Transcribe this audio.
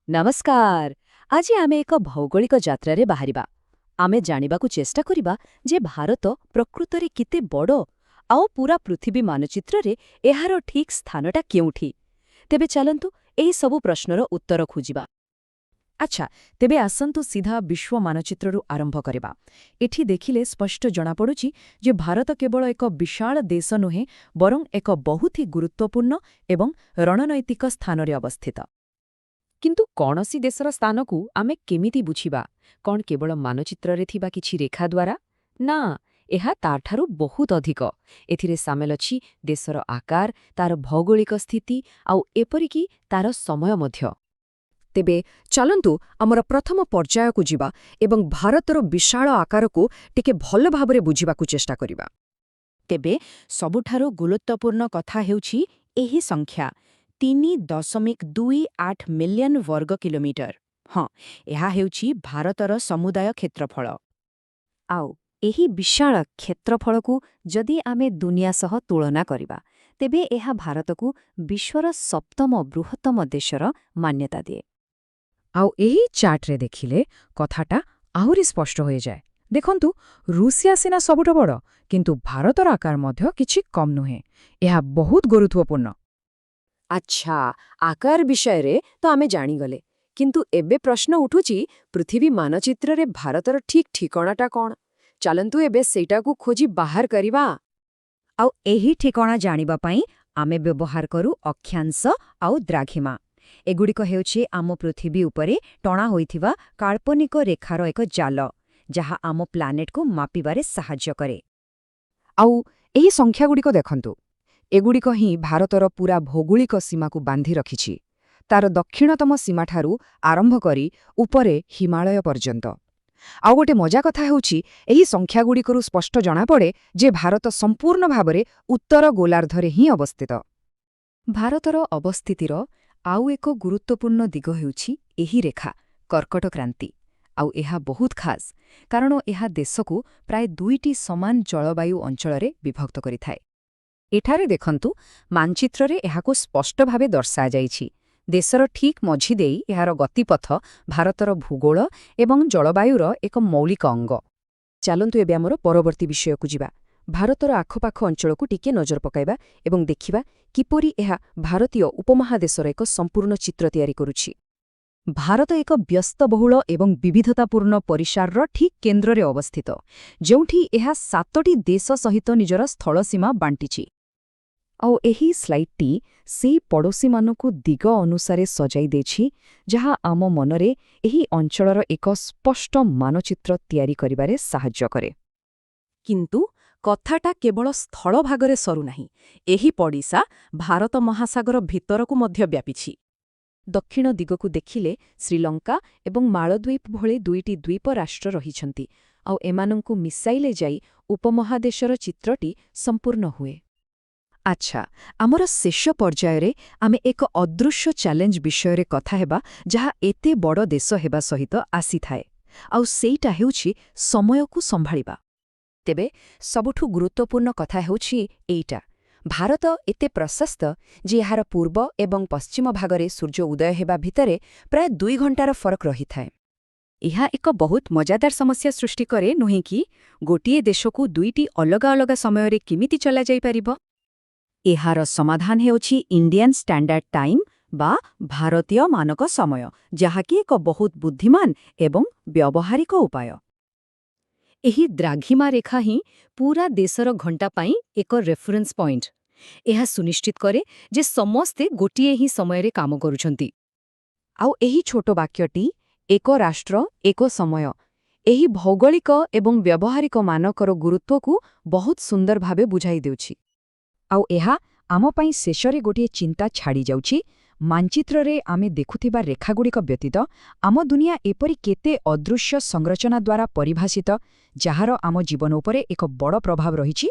ନମସ୍କାର। ଆଜି ଆମେ ଏକ ଭୌଗୋଳିକ ଯାତ୍ରାରେ ବାହାରିବା। ଆମେ ଜାଣିବାକୁ ଚେଷ୍ଟା କରିବା ଯେ ଭାରତ ପ୍ରକୃତରେ କେତେ ବଡ଼, ଆଉ ପୂରା ପୃଥିବୀ ମାନଚିତ୍ରରେ ଏହାର ଠିକ୍ ସ୍ଥାନଟା କେଉଁଠି। ତେବେ ଚାଲନ୍ତୁ, ଏହି ସବୁ ପ୍ରଶ୍ନର ଉତ୍ତର ଖୋଜିବା। ଆଚ୍ଛା, ତେବେ ଆସନ୍ତୁ ସିଧା ବିଶ୍ୱ ମାନଚିତ୍ରରୁ ଆରମ୍ଭ କରିବା। ଏଠି ଦେଖିଲେ ସ୍ପଷ୍ଟ ଜଣାପଡ଼ୁଛି ଯେ ଭାରତ କେବଳ ଏକ ବିଶାଳ ଦେଶ ନୁହେଁ, ବରଂ ଏକ ବହୁତ ହି ଗୁରୁତ୍ୱପୂର୍ଣ୍ଣ ଏବଂ ରଣନୈତିକ ସ୍ଥାନରେ ଅବସ୍ଥିତ। କିନ୍ତୁ କୌଣସି ଦେଶର ସ୍ଥାନକୁ ଆମେ କେମିତି ବୁଝିବା? କ'ଣ କେବଳ ମାନଚିତ୍ରରେ ଥିବା କିଛି ରେଖା ଦ୍ୱାରା? ନା, ଏହା ତାଠାରୁ ବହୁତ ଅଧିକ। ଏଥିରେ ସାମିଲ ଅଛି ଦେଶର ଆକାର, ତାର ଭୌଗୋଳିକ ସ୍ଥିତି ଆଉ ଏପରିକି ତାର ସମୟ ମଧ୍ୟ। ତେବେ ଚାଲନ୍ତୁ, ଆମର ପ୍ରଥମ ପର୍ଯ୍ୟାୟକୁ ଯିବା ଏବଂ ଭାରତର ବିଶାଳ ଆକାରକୁ ଟିକେ ଭଲ ଭାବରେ ବୁଝିବାକୁ ଚେଷ୍ଟା କରିବା। ତେବେ ସବୁଠାରୁ ଗୁରୁତ୍ୱପୂର୍ଣ୍ଣ କଥା ହେଉଛି ଏହି ସଂଖ୍ୟା, 3.28 ମିଲିୟନ ବର୍ଗ କିଲୋମିଟର। ହଁ, ଏହା ହେଉଛି ଭାରତର ସମୁଦାୟ କ୍ଷେତ୍ରଫଳ। ଆଉ ଏହି ବିଶାଳ କ୍ଷେତ୍ରଫଳକୁ ଯଦି ଆମେ ଦୁନିଆ ସହ ତୁଳନା କରିବା, ତେବେ ଏହା ଭାରତକୁ ବିଶ୍ୱର ସପ୍ତମ ବୃହତ୍ତମ ଦେଶର ମାନ୍ୟତା ଦିଏ। ଆଉ ଏହି ଚାର୍ଟରେ ଦେଖିଲେ କଥାଟା ଆହୁରି ସ୍ପଷ୍ଟ ହୋଇଯାଏ। ଦେଖନ୍ତୁ, ରୁଷିଆ ସିନା ସବୁଠୁ ବଡ଼, କିନ୍ତୁ ଭାରତର ଆକାର ମଧ୍ୟ କିଛି କମ୍ ନୁହେଁ। ଏହା ବହୁତ ଗୁରୁତ୍ୱପୂର୍ଣ୍ଣ। ଆଚ୍ଛା, ଆକାର ବିଷୟରେ ତ ଆମେ ଜାଣିଗଲେ, କିନ୍ତୁ ଏବେ ପ୍ରଶ୍ନ ଉଠୁଛି, ପୃଥିବୀ ମାନଚିତ୍ରରେ ଭାରତର ଠିକ୍ ଠିକଣାଟା କ'ଣ? ଚାଲନ୍ତୁ, ଏବେ ସେଇଟାକୁ ଖୋଜି ବାହାର କରିବା। ଆଉ ଏହି ଠିକଣା ଜାଣିବା ପାଇଁ ଆମେ ବ୍ୟବହାର କରୁ ଅକ୍ଷାଂଶ ଆଉ ଦ୍ରାଘିମା। ଏଗୁଡ଼ିକ ହେଉଛି ଆମ ପୃଥିବୀ ଉପରେ ଟଣା ହୋଇଥିବା କାଳ୍ପନିକ ରେଖାର ଏକ ଜାଲ, ଯାହା ଆମ ପ୍ଲାନେଟକୁ ମାପିବାରେ ସାହାଯ୍ୟ କରେ। ଆଉ ଏହି ସଂଖ୍ୟାଗୁଡ଼ିକ ଦେଖନ୍ତୁ। ଏଗୁଡ଼ିକ ହିଁ ଭାରତର ପୂରା ଭୌଗୋଳିକ ସୀମାକୁ ବାନ୍ଧି ରଖିଛି, ତାର ଦକ୍ଷିଣତମ ସୀମାଠାରୁ ଆରମ୍ଭ କରି ଉପରେ ହିମାଳୟ ପର୍ଯ୍ୟନ୍ତ। ଆଉ ଗୋଟେ ମଜା କଥା ହେଉଛି, ଏହି ସଂଖ୍ୟାଗୁଡ଼ିକରୁ ସ୍ପଷ୍ଟ ଜଣାପଡ଼େ ଯେ ଭାରତ ସମ୍ପୂର୍ଣ୍ଣ ଭାବରେ ଉତ୍ତର ଗୋଲାର୍ଦ୍ଧରେ ହିଁ ଅବସ୍ଥିତ। ଭାରତର ଅବସ୍ଥିତିର ଆଉ ଏକ ଗୁରୁତ୍ୱପୂର୍ଣ୍ଣ ଦିଗ ହେଉଛି ଏହି ରେଖା, କର୍କଟ କ୍ରାନ୍ତି। ଆଉ ଏହା ବହୁତ ଖାସ୍, କାରଣ ଏହା ଦେଶକୁ ପ୍ରାୟ ଦୁଇଟି ସମାନ ଜଳବାୟୁ ଅଞ୍ଚଳରେ ବିଭକ୍ତ କରିଥାଏ। ଏଠାରେ ଦେଖନ୍ତୁ, ମାନଚିତ୍ରରେ ଏହାକୁ ସ୍ପଷ୍ଟ ଭାବେ ଦର୍ଶାଯାଇଛି। ଦେଶର ଠିକ୍ ମଝି ଦେଇ ଏହାର ଗତିପଥ ଭାରତର ଭୂଗୋଳ ଏବଂ ଜଳବାୟୁର ଏକ ମୌଳିକ ଅଙ୍ଗ। ଚାଲନ୍ତୁ, ଏବେ ଆମର ପରବର୍ତ୍ତୀ ବିଷୟକୁ ଯିବା। ଭାରତର ଆଖପାଖ ଅଞ୍ଚଳକୁ ଟିକେ ନଜର ପକାଇବା ଏବଂ ଦେଖିବା କିପରି ଏହା ଭାରତୀୟ ଉପମହାଦେଶର ଏକ ସମ୍ପୂର୍ଣ୍ଣ ଚିତ୍ର ତିଆରି କରୁଛି। ଭାରତ ଏକ ବ୍ୟସ୍ତବହୁଳ ଏବଂ ବିବିଧତାପୂର୍ଣ୍ଣ ପରିସରର ଠିକ୍ କେନ୍ଦ୍ରରେ ଅବସ୍ଥିତ, ଯେଉଁଠି ଏହା ସାତଟି ଦେଶ ସହିତ ନିଜର ସ୍ଥଳସୀମା ବାଣ୍ଟିଛି। ଆଉ ଏହି ସ୍ଲାଇଡ୍ଟି ସେଇ ପଡ଼ୋଶୀମାନଙ୍କୁ ଦିଗ ଅନୁସାରେ ସଜାଇ ଦେଇଛି, ଯାହା ଆମ ମନରେ ଏହି ଅଞ୍ଚଳର ଏକ ସ୍ପଷ୍ଟ ମାନଚିତ୍ର ତିଆରି କରିବାରେ ସାହାଯ୍ୟ କରେ। କିନ୍ତୁ କଥାଟା କେବଳ ସ୍ଥଳଭାଗରେ ସରୁନାହିଁ। ଏହି ପଡ଼ିଶା ଭାରତ ମହାସାଗର ଭିତରକୁ ମଧ୍ୟ ବ୍ୟାପିଛି। ଦକ୍ଷିଣ ଦିଗକୁ ଦେଖିଲେ ଶ୍ରୀଲଙ୍କା ଏବଂ ମାଳଦ୍ୱୀପ ଭଳି ଦୁଇଟି ଦ୍ୱୀପ ରାଷ୍ଟ୍ର ରହିଛନ୍ତି, ଆଉ ଏମାନଙ୍କୁ ମିଶାଇଲେ ଯାଇ ଉପମହାଦେଶର ଚିତ୍ରଟି ସମ୍ପୂର୍ଣ୍ଣ ହୁଏ। ଆଚ୍ଛା, ଆମର ଶେଷ ପର୍ଯ୍ୟାୟରେ ଆମେ ଏକ ଅଦୃଶ୍ୟ ଚ୍ୟାଲେଞ୍ଜ ବିଷୟରେ କଥା ହେବା, ଯାହା ଏତେ ବଡ଼ ଦେଶ ହେବା ସହିତ ଆସିଥାଏ। ଆଉ ସେଇଟା ହେଉଛି ସମୟକୁ ସମ୍ଭାଳିବା। ତେବେ ସବୁଠୁ ଗୁରୁତ୍ୱପୂର୍ଣ୍ଣ କଥା ହେଉଛି ଏଇଟା, ଭାରତ ଏତେ ପ୍ରଶସ୍ତ ଯେ ଏହାର ପୂର୍ବ ଏବଂ ପଶ୍ଚିମ ଭାଗରେ ସୂର୍ଯ୍ୟ ଉଦୟ ହେବା ଭିତରେ ପ୍ରାୟ 2 ଘଣ୍ଟାର ଫରକ ରହିଥାଏ। ଏହା ଏକ ବହୁତ ମଜାଦାର ସମସ୍ୟା ସୃଷ୍ଟି କରେ, ନୁହେଁ କି? ଗୋଟିଏ ଦେଶକୁ ଦୁଇଟି ଅଲଗା ଅଲଗା ସମୟରେ କେମିତି ଚଲାଯାଇପାରିବ? ଏହାର ସମାଧାନ ହେଉଛି ଇଣ୍ଡିଆନ୍ ଷ୍ଟାଣ୍ଡାର୍ଡ ଟାଇମ୍ ବା ଭାରତୀୟ ମାନକ ସମୟ, ଯାହାକି ଏକ ବହୁତ ବୁଦ୍ଧିମାନ ଏବଂ ବ୍ୟବହାରିକ ଉପାୟ। ଏହି ଦ୍ରାଘିମା ରେଖା ହିଁ ପୂରା ଦେଶର ଘଣ୍ଟା ପାଇଁ ଏକ ରେଫରେନ୍ସ ପଏଣ୍ଟ। ଏହା ସୁନିଶ୍ଚିତ କରେ ଯେ ସମସ୍ତେ ଗୋଟିଏ ହିଁ ସମୟରେ କାମ କରୁଛନ୍ତି। ଆଉ ଏହି ଛୋଟ ବାକ୍ୟଟି, ଏକ ରାଷ୍ଟ୍ର, ଏକ ସମୟ, ଏହି ଭୌଗୋଳିକ ଏବଂ ବ୍ୟବହାରିକ ମାନକର ଗୁରୁତ୍ୱକୁ ବହୁତ ସୁନ୍ଦର ଭାବେ ବୁଝାଇ ଦେଉଛି। ଆଉ ଏହା ଆମ ପାଇଁ ଶେଷରେ ଗୋଟିଏ ଚିନ୍ତା ଛାଡ଼ିଯାଉଛି। ମାନଚିତ୍ରରେ ଆମେ ଦେଖୁଥିବା ରେଖାଗୁଡ଼ିକ ବ୍ୟତୀତ ଆମ ଦୁନିଆ ଏପରି କେତେ ଅଦୃଶ୍ୟ ସଂରଚନା ଦ୍ୱାରା ପରିଭାଷିତ, ଯାହାର ଆମ ଜୀବନ ଉପରେ ଏକ ବଡ଼ ପ୍ରଭାବ ରହିଛି।